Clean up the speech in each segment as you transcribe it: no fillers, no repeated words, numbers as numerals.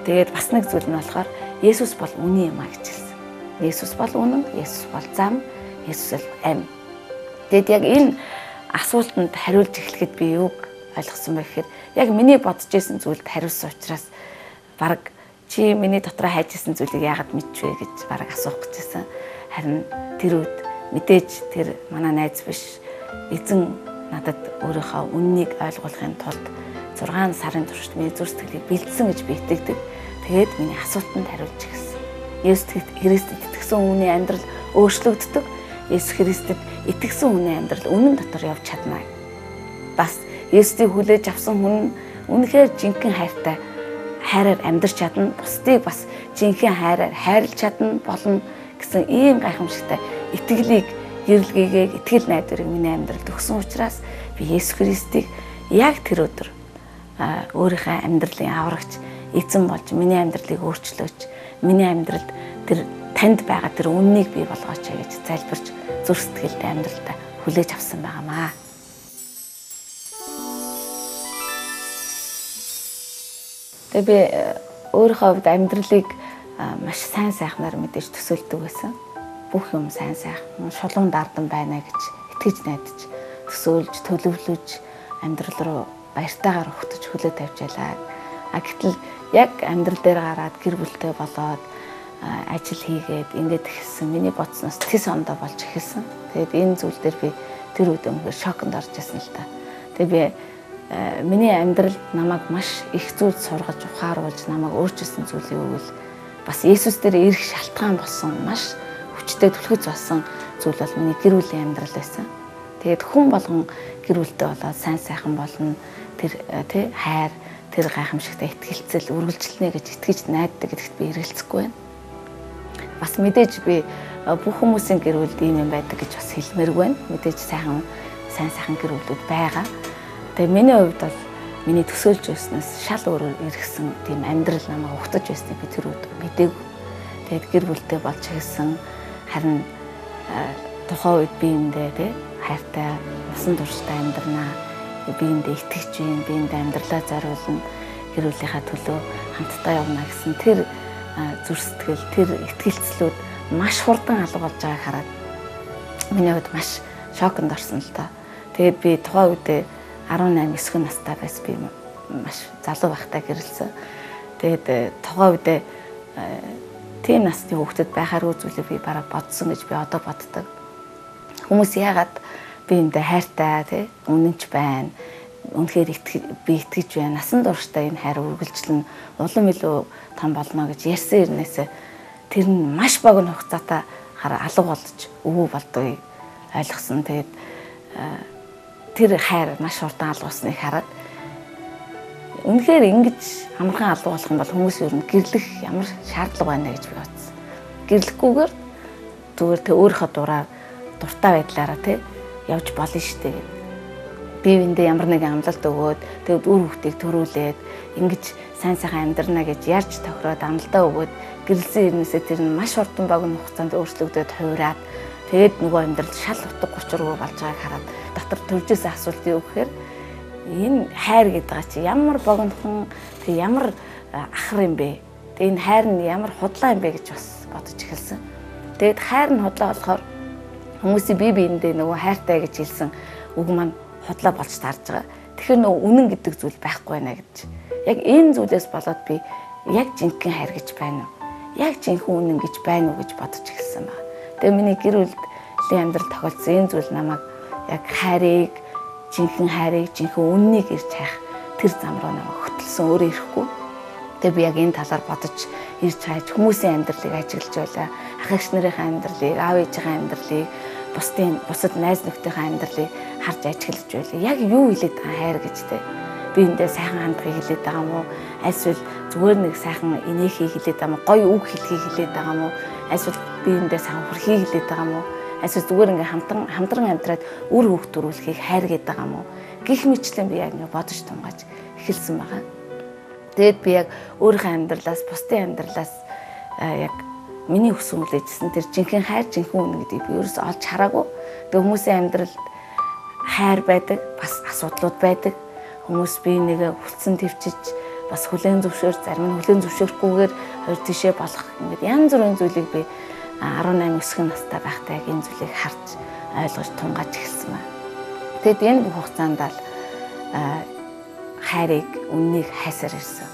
Тэгээд бас нэг зүйл нь болохоор Есүс бол үнэн юм а гэж хэлсэн. Есүс бол үнэн, Есүс бол зам, Есүс бол амь. Тэгэд яг энэ асуултанд хариулж эхлэхэд би юуг ойлгосон бэ гэхээр яг миний бодож исэн зүйлд хариулсан учраас баг чи миний дотроо хайж исэн зүйлийг яагаад мэдчихвэ гэж баг асуух гэж байсан. Харин тэр үед мэдээж тэр манай найз биш, эзэн надад өөрийнхөө үннийг ойлгуулахын тулд 6 сарын туршид миний зүрх сэтгэлийг бэлдсэн гэж би итгэдэг. Тэгээд миний асуултанд хариулж эхэлсэн. Есүс Христэд итгэсэн хүний амьдрал өөрчлөгддөг. Есүс Христэд итгэсэн хүний амьдрал үнэн дотор явж чадна. Бас Есүсийг хүлээж авсан хүн үнэхээр жинхэнэ хайртай хайраар амьдарч чадна. Бусдыг бас жинхэнэ хайраар хайрлаж чадна болно гэсэн ийм гайхамшигтай итгэлийг, гэрэлгээгээ, итгэл найдварыг миний амьдралд өгсөн учраас би Есүс Христийг яг тэр өдөр өөрийнхөө амьдралын аврагч эзэн болж миний амьдралыг өөрчлөөч, миний амьдралд тэр танд байгаа тэр үннийг бий болгооч гэж залбирч зүрх сэтгэлдээ амьдралдаа хүлээж авсан байгаамаа. Тэгээ би өөрийнхөө хувьд амьдралыг маш сайн сайхнаар мэдээж төсөөлдөг байсан. Бүх юм сайн сайхан, шулуун дардан байна гэж итгэж найдаж, төсөөлж, төлөвлөж амьдрал руу баяртайгаар ухтаж хөлөө тавьж байлаа. А гэтэл яг амьдрал дээр гараад гэр бүлтэй болоод ажил хийгээд ингээд эхэлсэн. Миний бодсноос тэс ондоо болж эхэлсэн. Тэгээд энэ зүйл дээр би тэр үед үнэхээр шоконд орж исэн л та. Тэгээд би миний амьдралд намайг маш их зүйл сургаж, ухааруулж, намайг өөрчилсөн зүйл юу гэвэл бас Есүс дээр ирэх шалтгаан болсон, маш хүчтэй түлхэц болсон зүйл бол миний гэр бүлийн амьдрал байсан. Тэгээд хүн болгон гэр бүлтэй болоод сайн сайхан болно. Тэр тий хайр, тэр гайхамшигтай итгэлцэл үргэлжилнэ гэж итгэж найддаг гэдэгт би эргэлзэхгүй байна. Бас мэдээж би бүх хүмүүсийн гэр бүлд ийм юм байдаг гэж бас хэлмээргүй байна. Мэдээж сайн сайхан гэр бүлүүд байгаа. Тэгээ миний хувьд бол миний төсөөлж байснаас шал өөрөөр эргэсэн тийм амьдрал намайг ухтаж байсныг би тэр үед мдээгүй. Тэгээд гэр бүлтэй болж эхэлсэн. Харин тухайн үед би эндээ тий хайртай, насан туршдаа амьдрнаа. Би эндээ итгэж байна, би эндээ амьдралаа зориулна, гэр бүлийнхаа төлөө хамтдаа явна гэсэн тэр зүрх сэтгэл, тэр итгэлцлүүд маш хурдан алга болж байгааг хараад миний хувьд маш шоконд орсон л та. Тэгээд би тухайн үедээ 18 9 настай байсан, би маш залуу байхдаа гэрэлсэн. Тэгээд тухайн үедээ тийм насны хүүхдэд байхааргүй зүйлийг би бараг бодсон гэж би одоо боддог. Хүмүүс яагаад би эндээ хайртай тий үнэнч байна, үнэхээр би итгэж байна, насан туршдаа энэ хайр үргэлжлэн улам илүү том болно гэж ярьсан ирнээсээ тэр нь маш богино хугацаатай алга болж өвөө болдгийг ойлгосон. Тэгээд тэр хайр маш хурдан алга болсныг хараад үнэхээр ингэж амархан алга болох юм бол хүмүүс ер нь гэрлэх ямар шаардлага байна гэж би бодсон. Гэрлэхгүйгээр зүгээр тэ өөрийнхөө дураар дуртай байдлаараа тий явж болно шүү дээ. Би биендээ ямар нэгэн амлалт өгөөд тэгээд үр хүүхдийг төрүүлээд ингэж сайн сайхан амьдрна гэж ярьж тохироод амлалтаа өгөөд гэрэлсэн ирнээсээ тэр нь маш хурдан богино хугацаанд өөрчлөгдөд хувираад тэгээд нөгөө амьдрал шал утга учиргүй болж байгааг хараад дотор төржсэн асуулт юу гэхээр энэ хайр гэдэг байгаа чи ямар богинохон тэг ямар ахар юм бэ? Тэг энэ хайр нь ямар худлаа юм бэ гэж бас бодож эхэлсэн. Тэгээд хайр нь худлаа болохоор хүмүүсийн бие биендээ нөгөө хайртай гэж хэлсэн үг маань худлаа болж таарж байгаа. Тэгэхээр нөгөө үнэн гэдэг зүйл байхгүй байна гэж. Яг энэ зүйлээс болоод би яг жинхэнэ хайр гэж байна уу? Яг жинхэнэ үнэн гэж байна уу гэж бодож эхэлсэн байна. Тэгээ миний гэр бүлийн амьдрал тохиолдсон энэ зүйл намайг яг хайрыг, жинхэнэ хайрыг, жинхэнэ үннийг ирж хайх тэр зам руу намайг хөтөлсөн, өөрөө ирэхгүй. Тэгээ би яг энэ талаар бодож ирж хайж хүмүүсийн амьдралыг ажиглаж байлаа. Ах эгч нарынхаа амьдралыг, аав ээжийнхээ амьдралыг, бусад найз нөхдийнхээ амьдралыг харж ажиглаж байлаа. Яг юу хэлээд байгаа хайр гэж те. Би эндээ сайхан хандахыг хэлээд байгаа юм уу? Альсвал зүгээр нэг сайхан инээхийг хэлээд байгаа юм уу? Гоё үг хэлхийг хэлээд байгаа юм уу? Альсвал би эндээ сайхан хүрхийг хэлээд байгаа юм уу? Альсвал зүгээр ингээ хамтран амьдраад үр хөвгт төрүүлэхийг хайр гэдэг байгаа юм уу? Гэх мэтлэн би яг ингээ бодож тунгааж эхэлсэн байгаа. Тэгээд би яг өөрийнхөө амьдралаас, бусдын амьдралаас яг миний хүсэн хүлээжсэн тэр жинхэнэ хайр, жинхэнэ үнэн гэдгийг би ерөөсөө олж хараагүй. Тэгээд хүмүүсийн амьдралд хайр байдаг, бас асуудлууд байдаг. Хүмүүс бие нэгэ хүлцэн твчиж, бас хүлээн зөвшөөр, зарим нь хүлээн зөвшөөрөхгүйгээр хоёр тишээ болох ингээд янз бүрийн зүйлийг би 18 өсгөн настай байхдаа яг энэ зүйлийг харж ойлгож тунгааж эхэлсэн байна. Тэгэд энэ бүх хугацаанд л хайрыг, үннийг хайсаар ирсэн.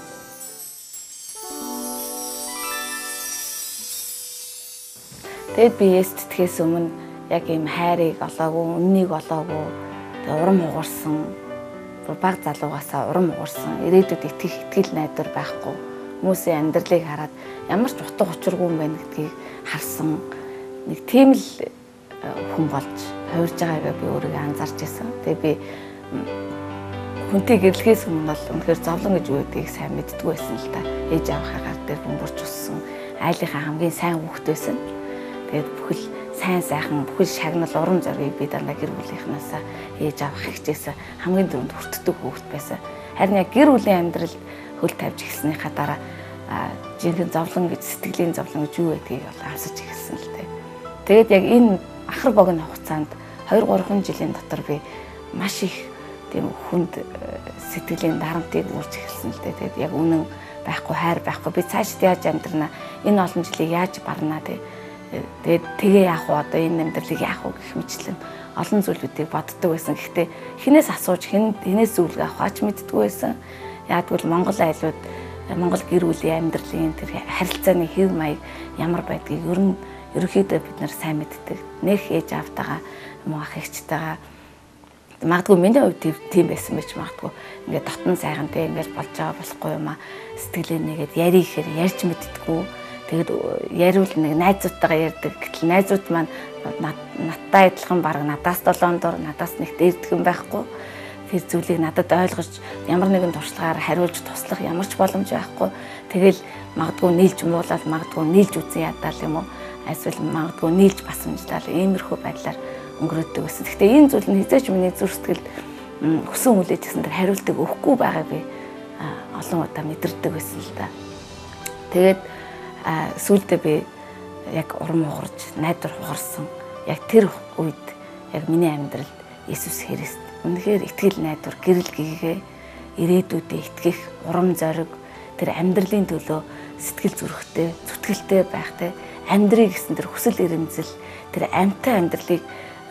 Тэгэд би Есүст итгэхээс өмнө яг ийм хайрыг олоогүй, үннийг олоогүй, тэгээ урам хугарсан, баг залуугаасаа урам хугарсан, ирээдүйд итгэх итгэл найдвар байхгүй, хүмүүсийн амьдралыг хараад ямар ч утга учиргүй юм байна гэдгийг харсан нэг тийм л хүн болж хувирж байгаагаа би өөрийгөө анзаарч байсан. Тэгээ би хүнтэй гэрлэхээс өмнө бол үнэхээр зовлон гэж юу гэдгийг сайн мэддэггүй байсан л та. Ээж аавынхаа гар дээр бөмбөрч өссөн, айлынхаа хамгийн сайн хүүхэд байсан. Тэгээд бүхэл сайн сайхан, бүхэл шагнал, урам зориг би дандаа гэр бүлийнхнаасаа ээж аав хичээсэн хамгийн түрүүнд хүртдэг хүүхэд байсан. Харин яг гэр бүлийн амьдралд хөл тавьж эхэлснийхаа дараа жинхэнэ зовлон гэж, сэтгэлийн зовлон гэж юу гэдгийг бол амсаж эхэлсэн л дээ. Тэгээд яг энэ ахар богино хугацаанд 2-3 жилийн дотор би маш их тийм хүнд сэтгэлийн дарамтыг үүрч эхэлсэн л дээ. Тэгээд яг үнэн байхгүй, хайр байхгүй, би цаашд яаж амьдрна, энэ олон жилийг яаж барна те. Тэгээд тэгээ яах вэ, одоо энэ амьдралыг яах вэ гэх мэтлэн олон зүйлүүдийг боддог байсан. Гэхдээ хинээс асууж, хинээс зөвлөгөө авах ч мэддэггүй байсан. Яагтвэл Монгол айлууд, Монгол гэр бүлийн амьдралын тэр харилцааны хэв маяг ямар байдгийг ер нь ерөнхийдөө бид нар сайн мэддэг. Нэх ээж аавтайгаа, мөн ах эгчтэйгээ магадгүй миний хувьд тийм байсан байж магадгүй. Ингээд дотн сайхан те ингээд болж байгаа болохгүй юм а. Сэтгэлээ нэгээд яри ихээр ярьж мэддэггүй. Тэгээд яриул нэг найзуудтайгаа ярьдаг. Гэтэл найзууд маань надтай адилхан баг надаас 7 дур, надаас нэг дээрдэх юм байхгүй. Тэр зүйлийг надад ойлгож ямар нэгэн туршлагаар хариулж туслах ямар ч боломж байхгүй. Тэгэл магадгүй нийлж муулаад, магадгүй нийлж үзэн ядаал юм уу? Эсвэл магадгүй нийлж басамжлал иймэрхүү байдлаар өнгөрөөдөг байсан. Гэхдээ энэ зүйл нь хэзээ ч миний зүрх сэтгэлд хүсэн хүлээж гэсэн тэр хариултыг өгөхгүй байгааг би олон удаа мэдэрдэг байсан л да. Тэгээд сүүлдээ би яг урам хугарч, найдвар хугарсан. Яг тэр үед яг миний амьдралд Иесус Христ үнэхээр итгэл найдвар, гэрэл гэгээ, ирээдүйдээ итгэх урам зориг, тэр амьдралын төлөө сэтгэл зүрэхтэй, зүтгэлтэй байх те, амьдрыг гэсэн тэр хүсэл эрмэлзэл, тэр амьтан амьдралыг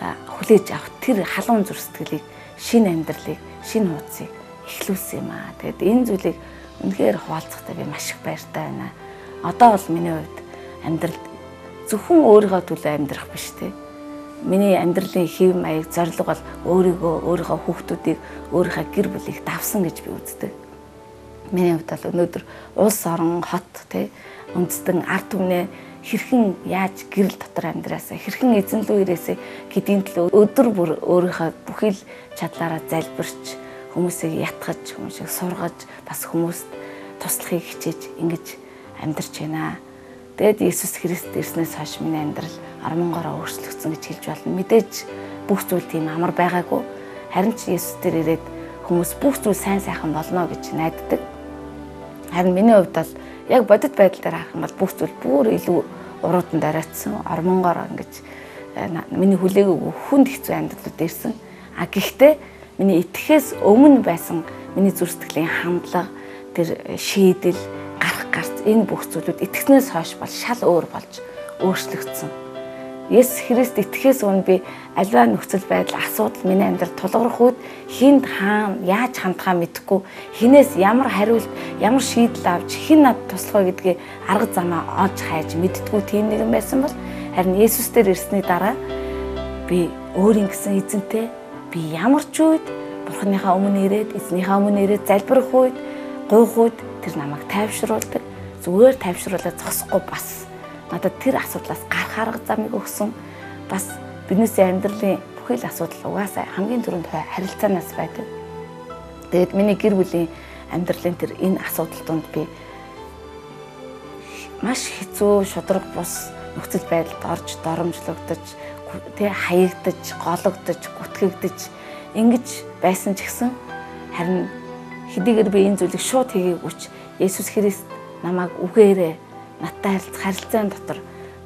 хүлээж авах тэр халуун зүрх сэтгэлийг, шинэ амьдралыг, шинэ хуудсыг эхлүүлсэн юм аа. Тэгээд энэ зүйлийг үнэхээр хуваалцахдаа би маш их баяртай байна. Одоо бол миний хувьд амьдралд зөвхөн өөрийнхөө төлөө амьдрах биш те. Миний амьдралын хэв маяг, зорилго бол өөрийгөө, өөрийнхөө хүүхдүүдийг, өөрийнхөө гэр бүлийг давсан гэж би үздэг. Миний хувьд бол өнөөдөр улс орон, хот те, үндэстэн ард түмнээ хэрхэн яаж гэрэл дотор амьдраасаа, хэрхэн эзэн лүү ирээсэ гэдгийн төлөө өдөр бүр өөрийнхөө бүхэл чадлаараа залбирч, хүмүүсийг ятгах, хүмүүсийг сургаж, бас хүмүүст туслахыг хичээж ингэж амьдарч байна. Тэгээд Иесус Христ ирснээс хойш миний амьдрал ормонгороо өөрчлөгдсөн гэж хэлж болно. Мэдээж бүх зүйл тийм амар байгаагүй. Харин ч Иесус дээр ирээд хүмүүс бүх зүйл сайн сайхан болно гэж найддаг. Харин миний хувьд бол яг бодит байдал дээр харах юм бол бүх зүйл бүр илүү уруудан дараацсан, ормонгороо ингэж миний хүлээгээгүй хүнд хэцүү амьдралууд ирсэн. А гэхдээ миний итгэхээс өмнө байсан миний зүрх сэтгэлийн хандлага, тэр шийдэл, гарах гарц энэ бүх зүйлүүд итгэснээс хойш бол шал өөр болж өөрчлөгдсөн. Есүс Христ итгэхээс өмнө би аливаа нөхцөл байдал, асуудал миний амьдралд тулгарх үед хинд хаана, яаж хандхаа мэдэхгүй, хинээс ямар хариулт, ямар шийдэл авч, хэн надад туслах вэ гэдгийг арга замаа олж хайж мэддэггүй тийм нэгэн байсан бол харин Есүс дээр ирсний дараа би өөрийн гэсэн эзэнтэй би ямар ч үед Бурханыхаа өмнө ирээд, эзнийхээ өмнө ирээд залбирх үед, гуйх үед тэр намайг тайвшруулдаг. Зүгээр тайвшруулаад зогсохгүй бас надад тэр асуудлаас гарах арга замыг өгсөн. Бас биднээсээ амьдралын бүхэл асуудал угаасаа хамгийн түрүүнд харилцаанаас байдаг. Тэгээд миний гэр бүлийн амьдралын тэр энэ асуудал донд би маш хэцүү шударга бус нөхцөл байдалд орж доромжлогдож, тэ хаягдаж, гологдож, гүтгэгдэж ингэж байсан ч гэсэн харин хэдийгээр би энэ зүйлийг шууд хийгээгүй ч Есүс Христ намайг үгээрээ надтай харилцах харилцаан дотор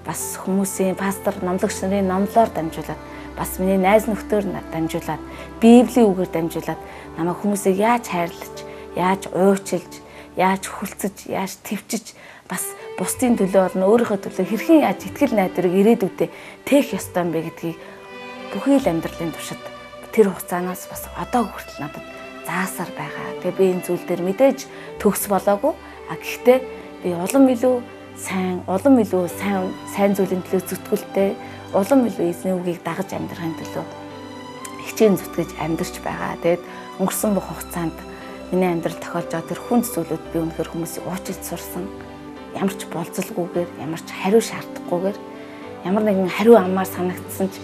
бас хүмүүсийн пастор, номлогч нарын номлоор дамжуулаад, бас миний найз нөхдөр дамжуулаад, Библийн үгээр дамжуулаад намайг хүмүүсийг яаж хайрлаж, яаж уучилж, Яаж хүлцэж, яаж төвчж бас бусдын төлөө болон өөрийнхөө төлөө хэрхэн яаж итгэл найдварыг ирээдүйдээ тээх ёстой юм бэ гэдгийг бүхий л амьдралын туршид тэр хугацаанаас бас одоо хүртэл надад заасаар байгаа. Тэгээ би энэ зүйл дээр мэдээж төгс болоогүй. А гэхдээ би улам илүү сайн, улам илүү сайн сайн зүйлийн төлөө зүтгэлтэй, улам илүү эзний үгийг дагаж амьдрахын төлөө хичээн зүтгэж амьдарч байгаа. Тэгээд өнгөрсөн бүх хугацаанд миний амьдрал тохиолж байгаа тэр хүнд зүйлүүд би үнэхээр хүмүүсийг уучлж сурсан. Ямар ч болзолгүйгээр, ямар ч хариу шаардахгүйгээр, ямар нэгэн хариу амаар санагдсан ч